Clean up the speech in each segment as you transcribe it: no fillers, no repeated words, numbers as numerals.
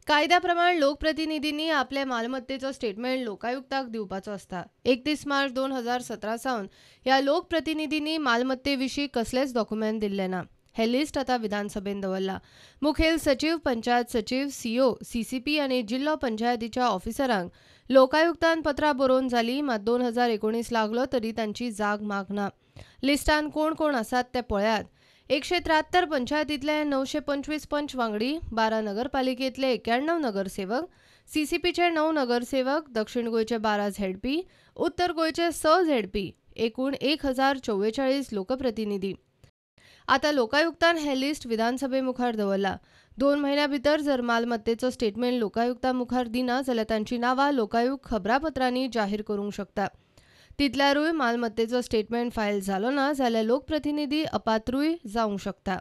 कायद्या प्रमाण लोकप्रतिनिधींनी आपले मालमत्तेचो स्टेटमेंट लोकायुक्ताक दिवपाचो आसता. 31 मार्च 2017 सावन ह्या लोकप्रतिनिधींनी मालमत्ते विशीं कसलेच डॉक्युमेंट दिल्ले ना. हे लिस्ट आतां विधानसभेन दवरला. मुखेल सचीव, पंचायत सचीव, सीओ, सीसीपी आनी जिल्लो पंचायतीच्या ऑफिसरांक लोकायुक्तान पत्रां बरोवन जाली, मात 2019 लागलो तरी तांची जाग मागना. लिस्टान कोण कोण आसात ते पळयात. 173 पंचायतींतले 925 पंच वांगडी, 12 नगरपालिकेंतले 91 नगरसेवक, सीसीपीचे 9 नगरसेवक, दक्षिण गोंयचे 12 झेडपी, उत्तर गोंयचे 6 झेडपी, एकूण 1044 लोकप्रतिनिधी. आतां लोकायुक्तान हें लिस्ट विधानसभे मुखार दवरला. 2 म्हयन्या भितर जर मालमत्तेचो स्टेटमेंट लोकायुक्ता मुखार दिना जाल्यार तांची नांवां लोकायुक्त खबरापत्रांनी जाहीर करूंक शकता. तितल्यारूय मालमत्तेचो स्टेटमेंट फायल जालो ना जाल्यार लोकप्रतिनिधी अपात्रूय जावंक शकता.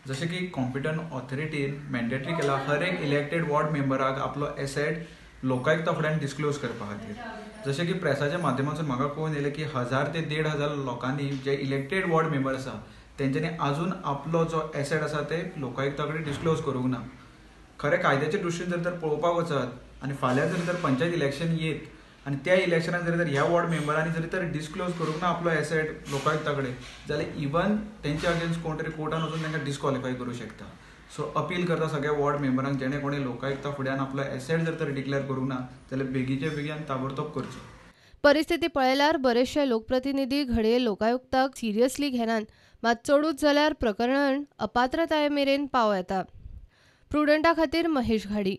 जशें की कॉम्पिटंट ऑथॉरिटीन मॅन्डेटरी केला हर एक इलेक्टेड वॉर्ड मेंबराक आपलो एसेट लोकायुक्ता फुड्यान डिस्क्लोज करपा खातीर. जशें की प्रेसाच्या माध्यमांतसून म्हाका कळून येयलें की 1000 ते 1500 लोकांनी जे इलेक्टेड वॉर्ड मेंबर आसा तेंच्यांनी आजून आपलो जो एसेट आसा ते लोकायुक्ता कडेन डिस्क्लोज करूंक ना. खरें कायद्याच्या दृश्टीन जर तर पळोवपाक वचत आनी फाल्यां जर तर पंचायत इलेक्शन येत आनी त्या इलेक्शनान जरी तर ह्या वॉर्ड मेंबरांनी जरी तर डिस्क्लोज करूंक ना आपलो एसेट लोकायुक्ता कडेन जाल्यार इवन तेंच्या अगेन्स्ट कोण तरी कोर्टान वचून तांकां डिस्क्वॉलिफाय करूं शकता. सो अपील करता सगळ्या वॉर्ड मेंबरांक जेणे कोणी लोकायुक्ता फुड्यान आपलो एसेट जर तर डिक्लेअर करूंक ना जाल्यार बेगीचे बेगीन ताबडतोब करचो. परिस्थिती पळयल्यार बरेचशे लोकप्रतिनिधी घडये लोकायुक्ताक सिरियसली घेनात, मात चडूच जाल्यार प्रकरण अपात्रताये मेरेन पावं येता. प्रुडंटा खातीर महेश घाडी.